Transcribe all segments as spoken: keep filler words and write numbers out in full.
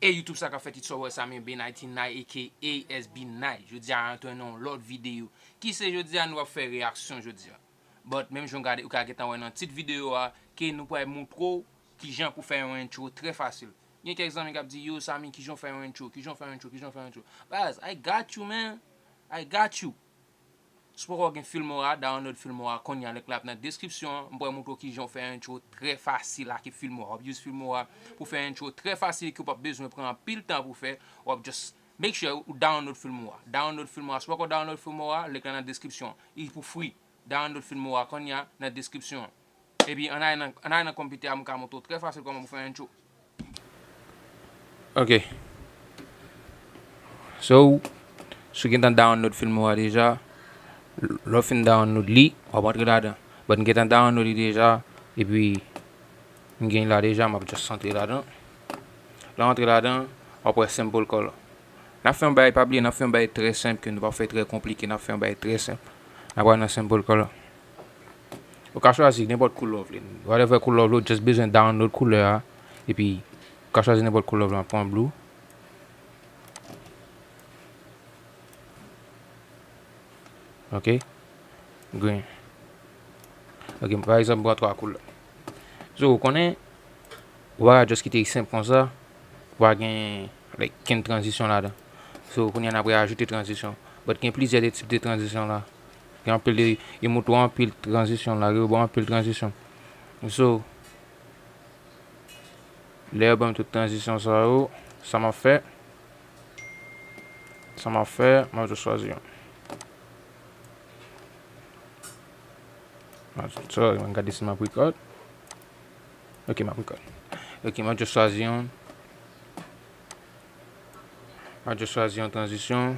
E YouTube, sa k ap fèt? It's your boy Samy B ninety-nine, A K A S B nine. Jodi a, nou retounen nan yon lòt videyo. Ki se jodi a, nou ap fè reyaksyon jodi a. But, menm jan w gade, ou ka gentan wè nan tit videyo a, ke nou pral montre w kijan pou fè yon intro trè fasil. Gen kèk zanmi k ap di, "Yo, Samy, kijan w fè yon intro? Kijan w fè yon intro? Kijan w fè yon intro?" Baz, I got you, man. I got you. Si w poko gen Filmora, download Filmora kounye a, link la ap nan deskripsyon an. M pral montre w kijan w fè intro trè fasil ak Filmora. W ap use Filmora pou fè intro trè fasil ke w p ap bezwen pran anpil tan pou fè. W ap just make sure ou download Filmora. Download Filmora. Si w poko download Filmora, link la nan deskripsyon an. Li pou free. Download Filmora kounye a nan deskripsyon an. Epi, ann ale nan, ann ale nan konpitè a, m ka montre w trè fasil kòman pou fè intro. Ok. So, si w gentan download Filmora deja, lè w fin download li, w ap antre ladan. But m gentan download li deja, epi m gen li la deja, m ap just antre ladan. Lè w antre ladan, w ap wè sample color. N ap fè yon bagay, pa bliye, n ap fè yon bagay trè senp, ke nou p ap fè trè konplike, n ap fè yon bagay trè senp. N ap pral nan sample color. Ou ka chwazi nenpòt koulè w vle. Whatever koulè w vle, ou just bezwen download koulè a. Epi, ou ka chwazi nenpòt koulè w vle. Mwen pran blue. Ok. Green. Ok, pa egzanp, m pran twa koulè. So, ou konnen, ou pa ka just kite l senp konsa, ou pa gen, like, kenn tranzisyon ladan. So, kounye a n ap ajoute tranzisyon. But gen plizyè de tip de tranzisyon la. Gen anpil de, yo montre w anpil tranzisyon la, yo ba w anpil tranzisyon. So, lè yo ban m tout tranzisyon sa yo, sa m ap fè, sa m ap fè, m ap just chwazi yon. M ap just chwazi, m gade si m ap record. Ok, m ap record. Ok, m ap just chwazi yon. M ap just chwazi yon tranzisyon.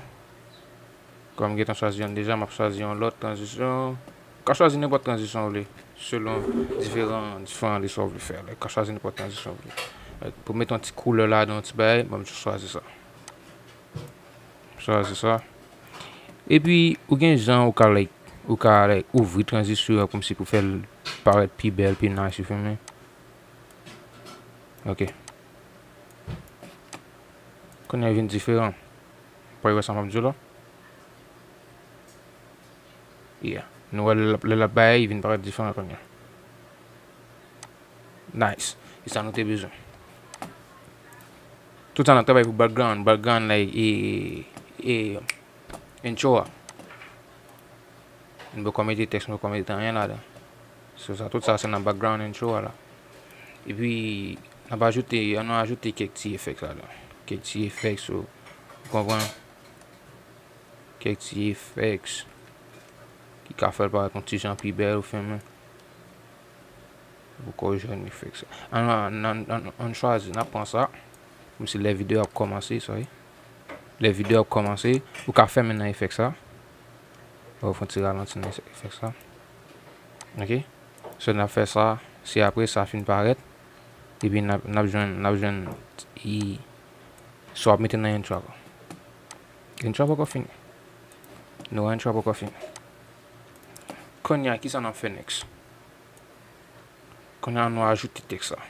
Kòm m gentan chwazi yon deja, m ap chwazi yon lòt tranzisyon. Ou ka chwazi nenpòt tranzisyon w vle, selon diferan, diferan de sa w vle fè. Like, ou ka chwazi nenpòt tranzisyon w vle. Like, pou m mete yon ti koulè ladan, yon ti bagay, ban m just chwazi sa. Chwazi sa. Epi, ou gen jan ou ka, like, ou ka, like, ouvri tranzisyon an kòmsi pou fè l parèt pi bèl, pi nice, ou fè men. Ok. Kounye a vin diferan. Ou wè sa m ap di w la? Yeah. Nou wè lè l ap, lè l ap bay, li vin parèt diferan kounye a. Nice. E sa nou te bezwen. Tout sa n ap travay pou background. Background, like, e, e, intro a. M poko mete tèks, m poko mete anyen ladan. So, sa, tout sa, se nan background intro a la. Epi, n ap ajoute, ann nou ajoute kèk ti effects ladan. Kèk ti effects, so, ou konprann? Kèk ti effects ki ka fè l parèt yon ti jan pi bèl, ou fè men. Ou poko jwenn effects sa. Ann, ann, ann, ann, ann chwazi, n ap pran sa. Kòmsi lè videyo ap kòmanse, sorry. Lè videyo ap kòmanse, ou ka fèmen nan effects sa. Ou fè yon ti ralanti nan effects sa. Ok? So, n ap fè sa, se apre sa fin parèt. Epi n ap, n ap jwenn, n ap jwenn, i, sa w ap mete nan intro a. Intro a poko fini. Nou wè intro a poko fini. Kounye a, kisa n ap fè next? Kounye a, nou ajoute tèks la.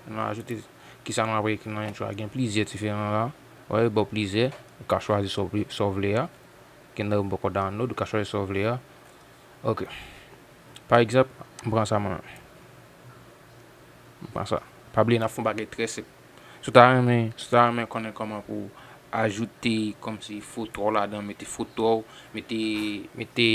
Nou ajoute, kisa nou ap ekri nan intro a? Gen plizyè diferan la. Wè, yo ba w plizyè. Ou ka chwazi sa w vle, sa w vle a. Gen nan yo poko download, ou ka chwazi sa w vle a. Ok. Pa egzanp, m pran sa mwen menm. M pran sa. Pa bliye, n ap fè yon bagay trè senp. Si w ta renmen, si w ta renmen konnen kòman pou ajoute kòmsi foto w ladan, mete foto w, mete, mete,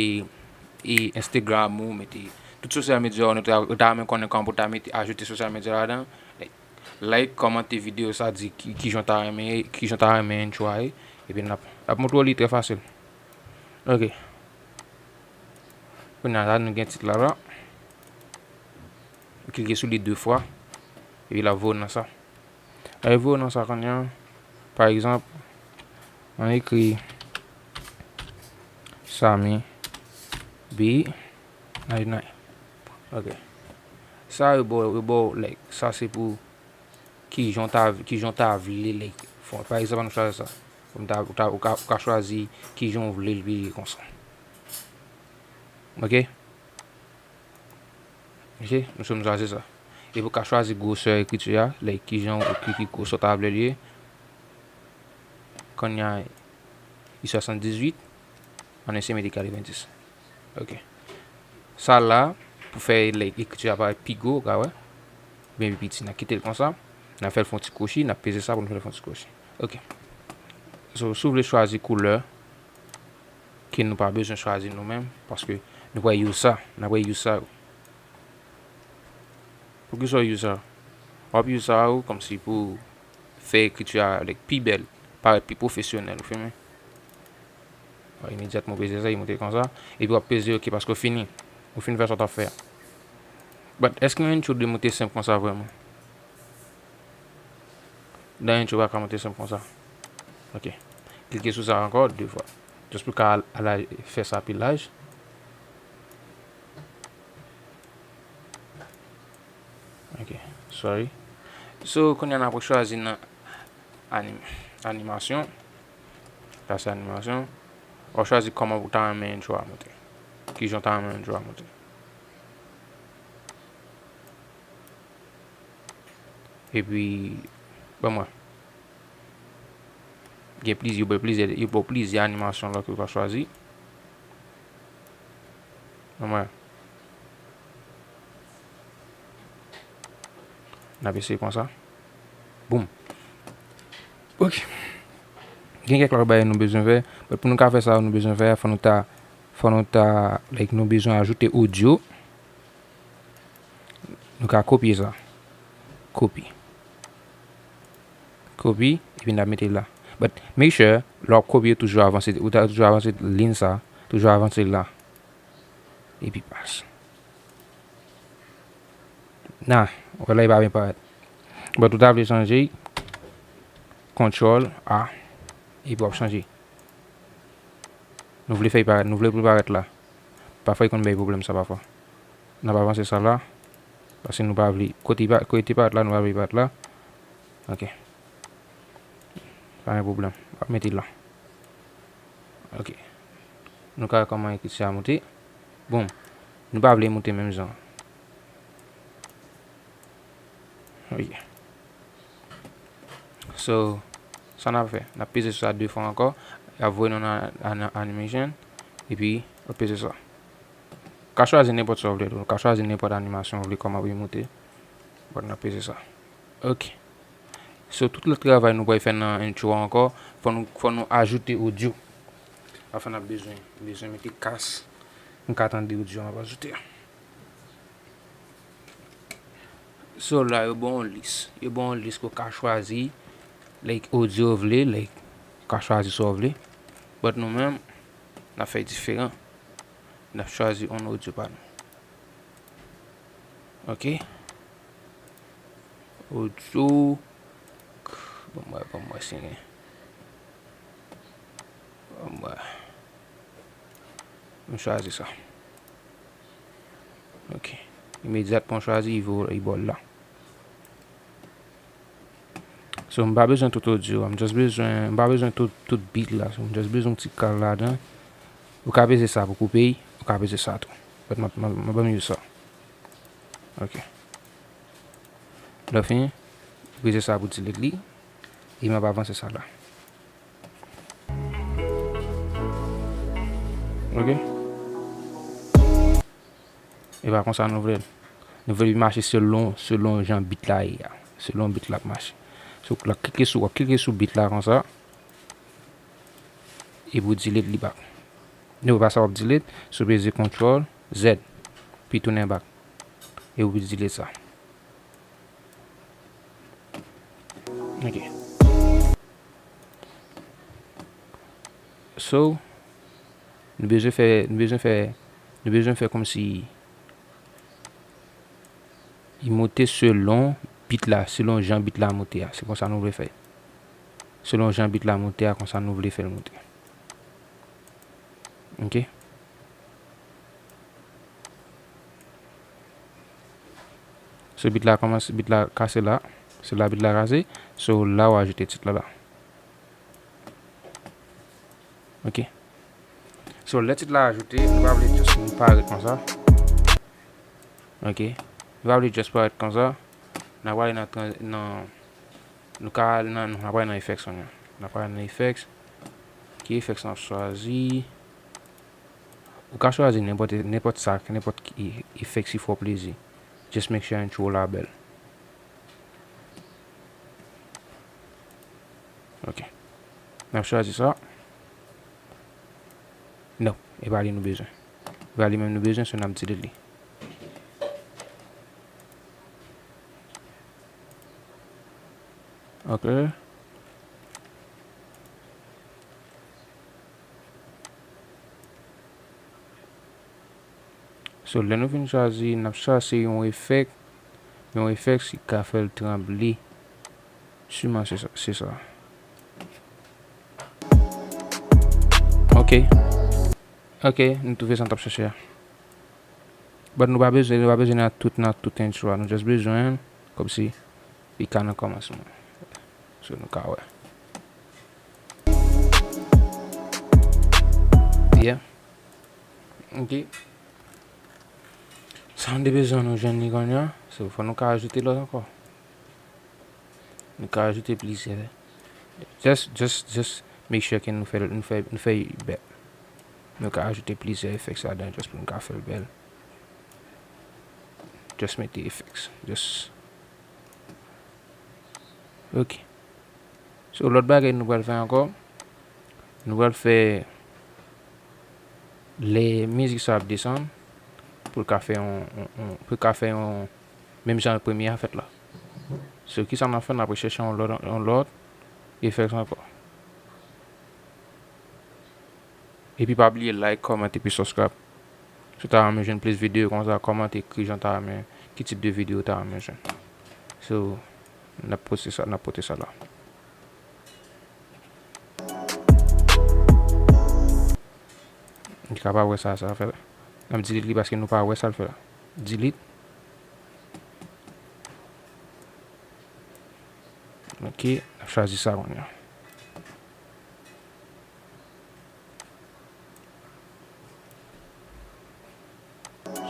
e, Instagram ou, mete tout sosyal medya w, nou ta, ou ta renmen konnen kòman pou ta mete, ajoute sosyal medya ladan, like, like, kòmante videyo sa, di ki, kijan w ta renmen, kijan w ta renmen intro a ye, epi n ap, n ap montre w li trè fasil. Ok. Kounye a la, nou gen tit la la. Ou klike sou li de fwa, epi l ap voye w nan sa. Lè l voye w nan sa kounye a, pa egzanp, ann ekri Samy B ninety-nine. Ok. Sa yo ba w, yo ba w, like, sa se pou kijan w ta, kijan w ta vle, like, fò. Pa egzanp, ann chwazi sa. Ou ta, ou ta, ou ka, ou ka chwazi kijan w vle l vire konsa. Ok? Ok, nou sou m chwazi sa. Epi w ka chwazi gwosè ekriti a, like, kijan ou, ki, ki gwosè w ta vle l ye. Kounye a, li swasanndizuit, ann eseye mete katrevenndis. Ok. Sa la, pou fè, like, ekriti a parèt pi gwo, ou ka wè. Oubyen pi piti. N a kite l konsa. N a fè l fè yon ti kwochi, n a peze sa pou nou fè l fè yon ti kwochi. Ok. So, si w vle chwazi koulè, ke nou pa bezwen chwazi nou menm, paske nou pral use sa, n ap use sa yo. Poukisa w use sa? W ap use sa yo kòmsi pou fè ekriti a, like, pi bèl, parèt pi pwofesyonèl, ou fè men. Imedyatman w peze sa, li monte konsa, epi w ap peze ok paske w fini. Ou fin fè sa w t ap fè a. But, èske yon intro dwe monte senp konsa vrèman? Nan intro pa ka monte senp konsa. Ok. Klike sou sa ankò de fwa. Just pou ka al, al fè sa pi laj. Ok. Sorry. So, kounye a n ap chwazi nan anim-, animasyon. Sa se animasyon. W ap chwazi kòman ou ta renmen intro a monte. Kijan w ta renmen intro a monte. Epi, ban m wè. Gen plizyè, yo ba w plizyè, yo ba w plizyè animasyon la ke w ka chwazi. Ban m wè. N ap eseye konsa. Boom. Ok. Gen kèk lòt bagay nou bezwen fè. But pou nou ka fè sa nou bezwen fè, fò nou ta, fò nou ta, like, nou bezwen ajoute odyo. Nou ka kopye sa. Kopye. Kopye, epi n ap mete l la. But make sure, lè w ap kopye, toujou avanse, ou ta toujou avanse liy sa, toujou avanse l la. Epi pas. Nah, wè la, li pa byen parèt. But ou ta vle chanje, control A, epi w ap chanje. Nou vle fè l parèt, nou vle pou l parèt la. Pafwa, li konn bay pwoblèm sa pafwa. N ap avanse sa la. Paske nou pa vle, kote li pa, kote li parèt la, nou pa vle li parèt la. Ok. Pa gen pwoblèm. W ap mete l la. Ok. Nou ka wè kòman ekriti a monte. Bon. Nou pa vle l monte menm jan. Ok. So, sa n ap fè? N ap peze sou sa de fwa ankò. Y ap voye nou nan, nan animation. Epi, w ap peze sa. Ou ka chwazi nenpòt sa w vle tou. Ou ka chwazi nenpòt animasyon w vle, kòman pou l monte. But n ap peze sa. Ok. So, tout lòt travay nou pral fè nan intro a ankò, fò nou, fò nou ajoute odyo. Pafwa n ap bezwen, bezwen mete kas. Nou ka tande odyo a m ap ajoute a. So, la, yo ba w yon lis. Yo ba w yon lis ke w ka chwazi, like, odyo w vle, like, ou ka chwazi sa w vle. But nou menm, n ap fè diferan. N ap chwazi yon odyo pa nou. Ok. Odyo. Ban m wè, ban m wè si gen. Ban m wè. M chwazi sa. Ok. Imedyatman w chwazi, li voye, li ba w l la. So, m pa bezwen tout odyo a. M just bezwen, m pa bezwen tout, tout beat la. So, m just bezwen yon ti kal ladan. Ou ka peze sa pou koupe l, ou ka peze sa tou. But m ap, m ap, m ap ban m use sa. Ok. Lè w fini, ou peze sa pou delete li. E m ap avanse sa la. Ok. E pa konsa nou vle l. Nou vle li mache selon, selon jan beat la ye a. Selon beat la ap mache. So, w ap klike sou, w ap klike sou beat la konsa. Epi w delete li back. Non, pa sa w ap delete, si w peze control Z, pi tounen back. Epi w delete sa. Ok. So, nou bezwen fè, nou bezwen fè, nou bezwen fè kòmsi li monte selon beat la, selon jan beat la monte a. Se konsa nou vle fè. Selon jan beat la monte a, konsa nou vle fè l monte. Ok. So, beat la kòmanse, beat la kase la. Se la beat la kase. So, la w ajoute tit la la. Ok. So, lè tit la ajoute, nou pa vle just li parèt konsa. Ok. Nou pa vle just parèt konsa. N a prale nan tran-, nan, nou ka al nan, nou prale nan effects kounye a. N a prale nan effects. Ki effects n ap chwazi? Ou ka chwazi nenpòt, nenpòt sa, nenpòt ki effects ki fè w plezi. Just make sure intro la bèl. Ok. N ap chwazi sa. Non, e pa li nou bezwen. E pa li menm nou bezwen, so n ap delete li. Ok. So, lè nou fin chwazi, n ap chache yon effect, yon effect ki ka fè l tranble. Siman se sa, se sa. Ok. Ok, nou twouve sa n t ap chache a. But nou pa bezwen, nou pa bezwen nan tout, nan tout intro a. Nou just bezwen, kòmsi, li ka nan kòmansman. So, nou ka wè. Yeah. Ok. Sa nou te bezwen nou jwenn li kounye a. So, fò nou ka ajoute lòt ankò. Nou ka ajoute plizyè. Just, just, just make sure ke nou fè, nou fè, nou fè bèl. Nou ka ajoute plizyè effects ladan, just pou nou ka fè l bèl. Just mete effects. Just. Ok. So, lòt bagay nou pral fè ankò, nou pral fè lè mizik sa ap desann, pou l ka fè yon, yon, yon, pou l ka fè yon, menm jan premye a fèt la. So, kisa n ap fè? N ap chèche yon lòt, yon lòt effects ankò. Epi pa bliye like, comment, epi subscribe. Si w ta renmen jwenn plis videyo konsa, kòmante, ekri jan w ta renmen, ki tip de videyo w ta renmen jwenn. So, n ap poste sa, n ap pote sa la. Ou ka pa wè sa, sa fè la. N ap delete li paske nou pa wè sa l fè la. Delete. Ok, n ap chwazi sa kounye a.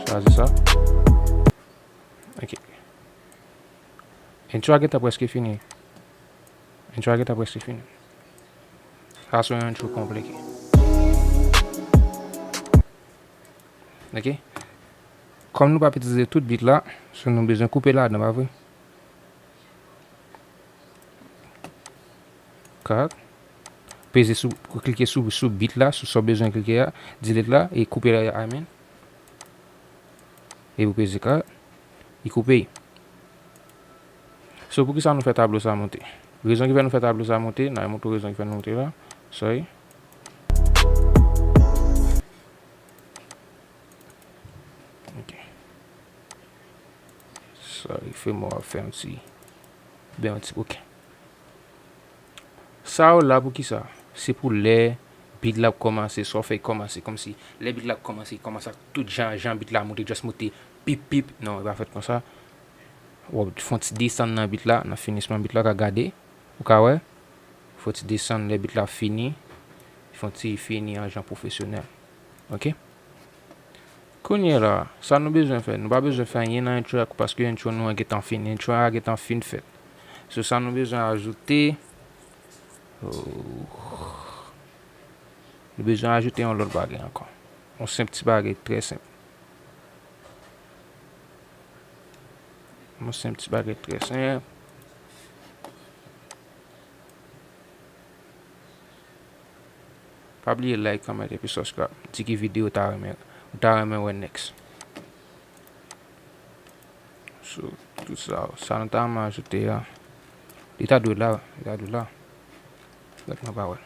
Chwazi sa. Ok. Intro a gentan prèske fini. Intro a gentan prèske fini. Sa se yon intro konplike. Ok. Kòm nou p ap itilize tout beat la, so nou bezwen koupe ladan, pa vre? Kat. Peze sou, klike sou, sou beat la, sou sa w bezwen klike a, delete la, e koupe la, I mean. E ou peze kat, li koupe. So, poukisa nou fè tablo sa monte? Rezon ki fè nou fè tablo sa monte, n a montre w rezon ki fè nou monte la. Sorry. Ok. Sorry, Femo ap fè yon ti, ben yon ti bouken. Sa yo la pou kisa? Se pou lè beat la ap kòmanse, sa w fè kòmanse, kòmsi lè beat la ap kòmanse, kòmanse ak tout jan, jan beat la monte, just monte, pip, pip. Non, e pa fèt konsa. W ap fè yon ti desann nan beat la, nan finisman beat la, w ka gade, ou ka wè. Fè yon ti desann lè beat la fini, fè yon ti fini an jan pwofesyonèl. Ok? Kounye a la, sa nou bezwen fè? Nou pa bezwen fè anyen nan intro a paske intro nou an gentan fini. Intro a gentan fin fèt. So, sa nou bezwen ajoute, oh, nou bezwen ajoute yon lòt bagay ankò. Yon senp ti bagay trè senp. Yon senp ti bagay trè senp. Pa bliye like, comment, epi subscribe. Di ki videyo ou ta renmen, ou ta renmen wè next. So, tout sa, sa nou ta renmen ajoute a. Li ta dwe la, li ta dwe la. Gad mwen pa wè.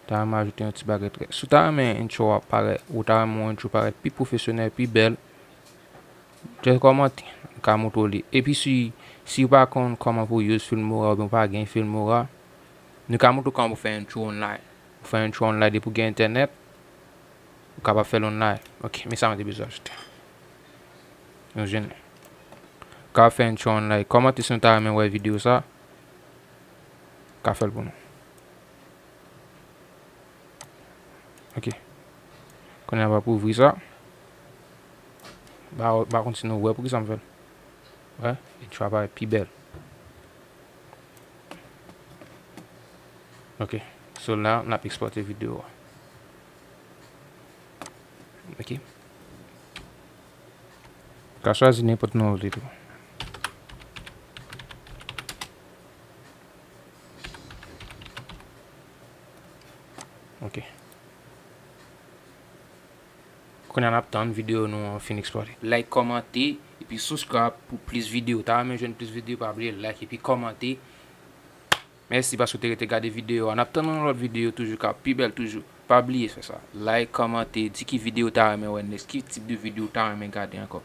Ta renmen ajoute yon ti bagay trè. Si w ta renmen intro a parèt, ou ta renmen yon intro parèt pi pwofesyonèl, pi bèl, just kòmante, m ka montre w li. Epi si, si w pa konn kòman pou w use Filmora oubyen w pa gen Filmora, nou ka montre w kòman pou fè intro online. Ou fè intro online depi w gen entènèt, ou kapab fè l online. Ok, men sa mwen te bezwen ajoute. Nou jwenn li. Ou kapab fè intro online. Kòmante si nou ta renmen wè videyo sa. Ka fè l pou nou. Ok. Kounye a m ap ouvri sa. M pa, m pa konn si nou wè poukisa m fè l. Wè, li travay pi bèl. Ok. So la, n ap ekspòte videyo a. Ok. Ou ka chwazi nenpòt non ou vle tou. Ok. Kounye a n ap tann videyo nou an fin ekspòte. Like, kòmante, epi subscribe pou plis videyo. Ta renmen jwenn plis videyo, pa bliye like epi kòmante. Mèsi paske w te rete gade videyo a. N ap tann yon lòt videyo toujou k ap pi bèl toujou. Pa bliye fè sa. Like, kòmante, di ki videyo w ta renmen wè next, ki tip de videyo w ta renmen gade ankò.